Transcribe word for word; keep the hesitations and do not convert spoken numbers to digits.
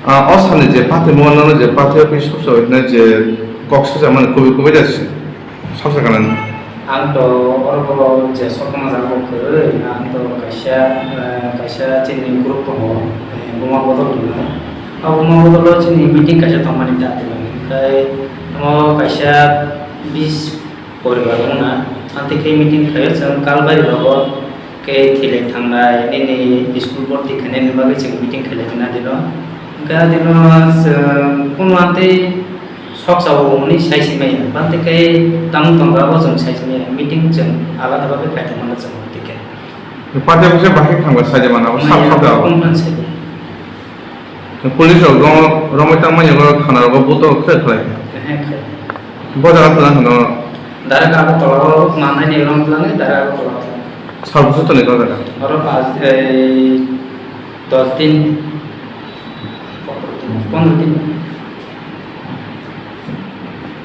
Ah, o salni je pathai mo, nono je pathai office soksa hinwi je kok sajakmani kubui kubui da soksa kanani. Ang to oro bo je sokma jaga bo kwrwi, ang to kaisa, eh, kaisa chini group tongo, eh, Buma Bodol hwnwi. O Buma Bodol o chini meeting kaisa tongmani ta tino. Hwnkhe o kaisa bis poribar wngna, amtwi khe meeting khaio chwng Kalbari rogo khe thilai thangnai, nini school bhorti khainani bagwi chwng meeting khailai mano dino. Hwnkhe dino chwng kunu amtwi soksa o hwnwi sai si maya, amtwi khe tamung tongkha abo chwng sai si maya, meeting chwng alada bagwi khai tongmano chwng amtwi khe. Party office bahai thangba sai mano, abo sab sab da. Conference sai. Police rok rom-, romwi tangmani oro thana rogo buto khe khlai. Ehe, khlai. Bo jaga tlang hwno. Direct Agartala o manai ni rom tlang, direct Agartala tlang. Sal bwswk tonwi o jaga? Oro pas, ei, dos din, pondro din, pondro din.